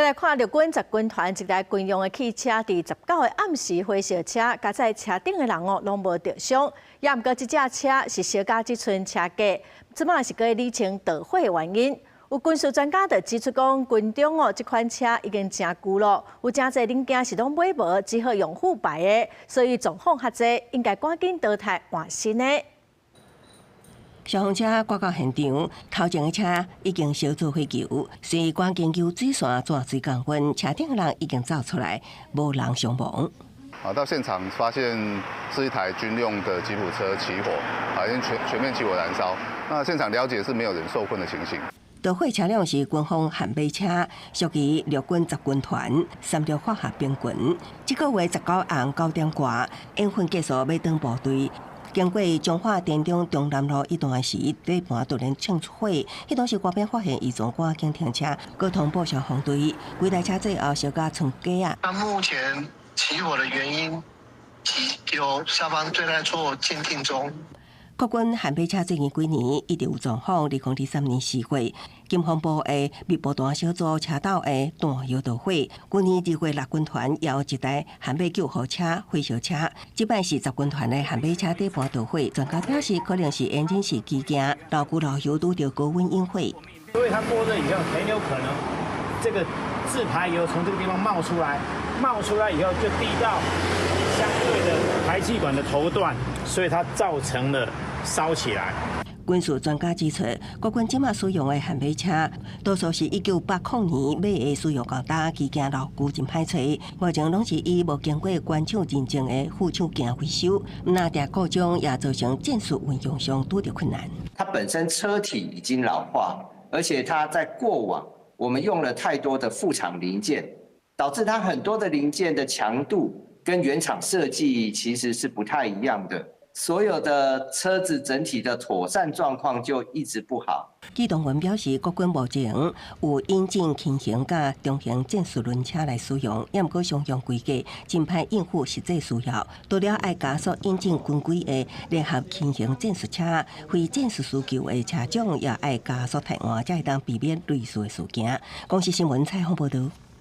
來看陸軍十軍團一台軍用的汽車，佇19號暗時火燒車，佳哉車頂的人哦攏無著傷。也毋過這隻車是燒甲這賰車架，這馬是閣咧理清導火的原因。有軍事專家就指出講，軍中哦這款車已經誠舊咯，有誠濟零件是攏買無，只好用副牌的，所以狀況較濟，應該趕緊淘汰換新的。消防車趕到現場，頭前的車已經燒做火球，隨趕緊救水線轉水降溫，車頂的人已經走出來，無人傷亡。啊，到現場發現是一台軍用的吉普車起火，啊，已經全面起火燃燒。那現場了解是沒有人受困的情形。導火車輛是軍方悍馬車，屬於陸軍十軍團三六化學兵群。這個月19暗9點外，演訓結束欲轉部隊，經過彰化田中中南路一段時，底盤突然衝出火，彼當時官兵發現異狀，趕緊停車，閣通報消防隊。規台車最後燒甲賰架仔。那目前起火的原因，由消防隊在做鑑定中。國軍悍馬車最近幾年一直有狀況，2023年4月，金防部的密步彈小組車鬥的彈藥導火。去年2月，六軍團也有一台悍馬救護車火燒車，這擺是十軍團的悍馬車底盤導火，專家表示可能是引擎室機件老舊漏油拄著高溫引火。所以它過熱以後，很有可能這個自排油從這個地方冒出來，冒出來以後就滴到相對的排氣管的頭段，所以它造成了燒起來。軍事專家指出，國軍這馬使用的悍馬車，多數是1980年買的，使用較大，機件老舊真歹揣。目前攏是以無經過原廠認證的副廠件維修，若定故障也造成戰術運用上拄著困難。它本身車體已經老化，而且它在過往我們用了太多的副廠零件，導致它很多的零件的強度跟原廠設計其實是不太一樣的。所有的車子整體的妥善狀況就一直不好。機動員表示，國軍目前有引進輕型佮中型戰術輪車來使用，也毋過商用規格真歹應付實際需要。除了愛加速引進軍規的聯合輕型戰術車，非戰術需求的車種也愛加速汰換，才會當避免類似的事件。公視新聞採訪報導。